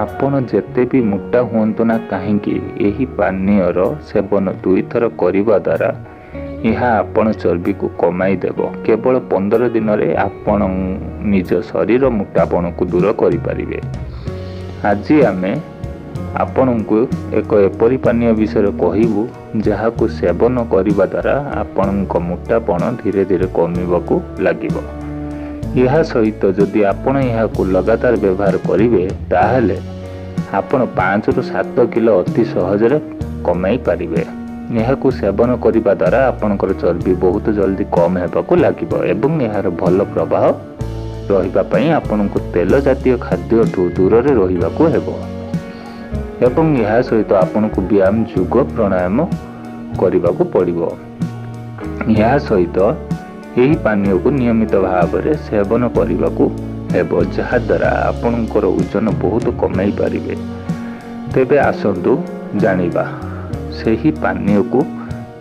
ଆପଣ ଯେତେ ବି ମୋଟା ହୁଅନ୍ତୁ ନା କାହିଁକି, ଏହି ପାନୀୟର ସେବନ ଦୁଇଥର କରିବା ଦ୍ୱାରା ଏହା ଆପଣ ଚର୍ବିକୁ କମାଇ ଦେବ। କେବଳ 15 ଦିନରେ ଆପଣ ନିଜ ଶରୀର ମୋଟାପଣକୁ ଦୂର କରିପାରିବେ। ଆଜି ଆମେ ଆପଣଙ୍କୁ ଏକ ଏପରି ପାନୀୟ ବିଷୟରେ କହିବୁ, ଯାହାକୁ ସେବନ କରିବା ଦ୍ୱାରା ଆପଣଙ୍କ ମୋଟାପଣ ଧୀରେ ଧୀରେ କମିବାକୁ ଲାଗିବ। ଏହା ସହିତ ଯଦି ଆପଣ ଏହାକୁ ଲଗାତାର ବ୍ୟବହାର କରିବେ, ତାହେଲେ ଆପଣ 5ରୁ 7 କିଲୋ ଅତି ସହଜରେ କମାଇ ପାରିବେ। ଏହାକୁ ସେବନ କରିବା ଦ୍ୱାରା ଆପଣଙ୍କର ଚର୍ବି ବହୁତ ଜଲ୍ଦି କମ୍ ହେବାକୁ ଲାଗିବ ଏବଂ ଏହାର ଭଲ ପ୍ରଭାବ ରହିବା ପାଇଁ ଆପଣଙ୍କୁ ତେଲ ଜାତୀୟ ଖାଦ୍ୟଠୁ ଦୂରରେ ରହିବାକୁ ହେବ ଏବଂ ଏହା ସହିତ ଆପଣଙ୍କୁ ବ୍ୟାୟାମ, ଯୋଗ, ପ୍ରାଣାୟାମ କରିବାକୁ ପଡ଼ିବ। ଏହା ସହିତ ଏହି ପାନୀୟକୁ ନିୟମିତ ଭାବରେ ସେବନ କରିବାକୁ ହେବ, ଯାହାଦ୍ୱାରା ଆପଣଙ୍କର ଓଜନ ବହୁତ କମାଇ ପାରିବେ। ତେବେ ଆସନ୍ତୁ ଜାଣିବା ସେହି ପାନୀୟକୁ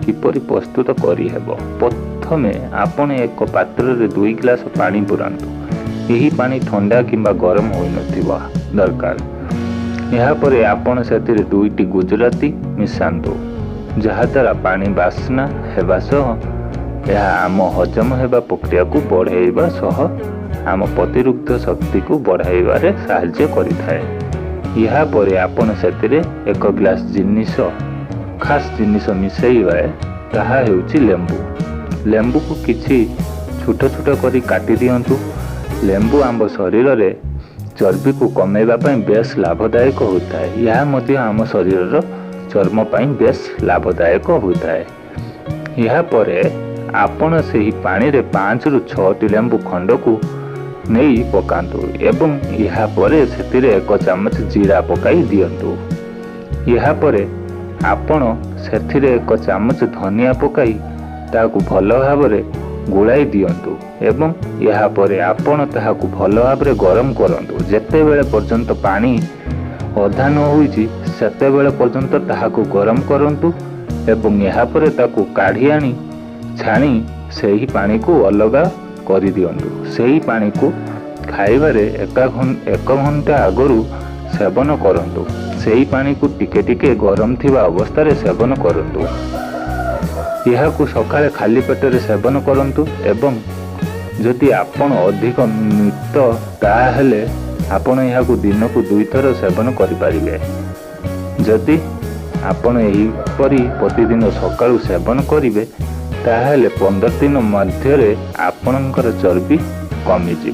କିପରି ପ୍ରସ୍ତୁତ କରିହେବ। ପ୍ରଥମେ ଆପଣ ଏକ ପାତ୍ରରେ 2 ଗ୍ଲାସ ପାଣି ପୁରାନ୍ତୁ। ଏହି ପାଣି ଥଣ୍ଡା କିମ୍ବା ଗରମ ହୋଇନଥିବା ଦରକାର। ଏହାପରେ ଆପଣ ସେଥିରେ 2ଟି ଗୁଜୁରାତି ମିଶାନ୍ତୁ, ଯାହାଦ୍ୱାରା ପାଣି ବାସ୍ନା ହେବା ସହ ଏହା ଆମ ହଜମ ହେବା ପ୍ରକ୍ରିୟାକୁ ବଢ଼ାଇବା ସହ ଆମ ପ୍ରତିରୋଧ ଶକ୍ତିକୁ ବଢ଼ାଇବାରେ ସାହାଯ୍ୟ କରିଥାଏ। ଏହାପରେ ଆପଣ ସେଥିରେ 1 ଗ୍ଲାସ ଜିନିଷ, ଖାସ୍ ଜିନିଷ ମିଶାଇବେ, ତାହା ହେଉଛି ଲେମ୍ବୁ। ଲେମ୍ବୁକୁ କିଛି ଛୋଟ ଛୋଟ କରି କାଟି ଦିଅନ୍ତୁ। ଲେମ୍ବୁ ଆମ ଶରୀରରେ ଚର୍ବିକୁ କମାଇବା ପାଇଁ ବେଶ ଲାଭଦାୟକ ହୋଇଥାଏ। ଏହା ମଧ୍ୟ ଆମ ଶରୀରର ଚର୍ମ ପାଇଁ ବେଶ ଲାଭଦାୟକ ହୋଇଥାଏ। ଏହାପରେ ଆପଣ ସେହି ପାଣିରେ 5ରୁ 6ଟି ଲେମ୍ବୁ ଖଣ୍ଡକୁ ନେଇ ପକାନ୍ତୁ ଏବଂ ଏହାପରେ ସେଥିରେ 1 ଚାମଚ ଜିରା ପକାଇ ଦିଅନ୍ତୁ। ଏହାପରେ ଆପଣ ସେଥିରେ 1 ଚାମଚ ଧନିଆ ପକାଇ ତାହାକୁ ଭଲ ଭାବରେ ଗୋଳାଇ ଦିଅନ୍ତୁ ଏବଂ ଏହାପରେ ଆପଣ ତାହାକୁ ଭଲ ଭାବରେ ଗରମ କରନ୍ତୁ। ଯେତେବେଳେ ପର୍ଯ୍ୟନ୍ତ ପାଣି ଅଧା ନ ହୋଇଛି, ସେତେବେଳେ ପର୍ଯ୍ୟନ୍ତ ତାହାକୁ ଗରମ କରନ୍ତୁ ଏବଂ ଏହାପରେ ତାକୁ କାଢ଼ି ଆଣି ଛାଣି ସେହି ପାଣିକୁ ଅଲଗା କରିଦିଅନ୍ତୁ। ସେହି ପାଣିକୁ ଖାଇବାରେ 1 ଘଣ୍ଟା ଆଗରୁ ସେବନ କରନ୍ତୁ। ସେହି ପାଣିକୁ ଟିକେ ଟିକେ ଗରମ ଥିବା ଅବସ୍ଥାରେ ସେବନ କରନ୍ତୁ। ଏହାକୁ ସକାଳେ ଖାଲି ପେଟରେ ସେବନ କରନ୍ତୁ ଏବଂ ଯଦି ଆପଣ ଅଧିକ ମୋଟା, ତାହେଲେ ଆପଣ ଏହାକୁ ଦିନକୁ 2ଥର ସେବନ କରିପାରିବେ। ଯଦି ଆପଣ ଏହିପରି ପ୍ରତିଦିନ ସକାଳୁ ସେବନ କରିବେ, ତାହେଲେ 15 ଦିନ ମଧ୍ୟରେ ଆପଣଙ୍କର ଚର୍ବି କମିଯିବ।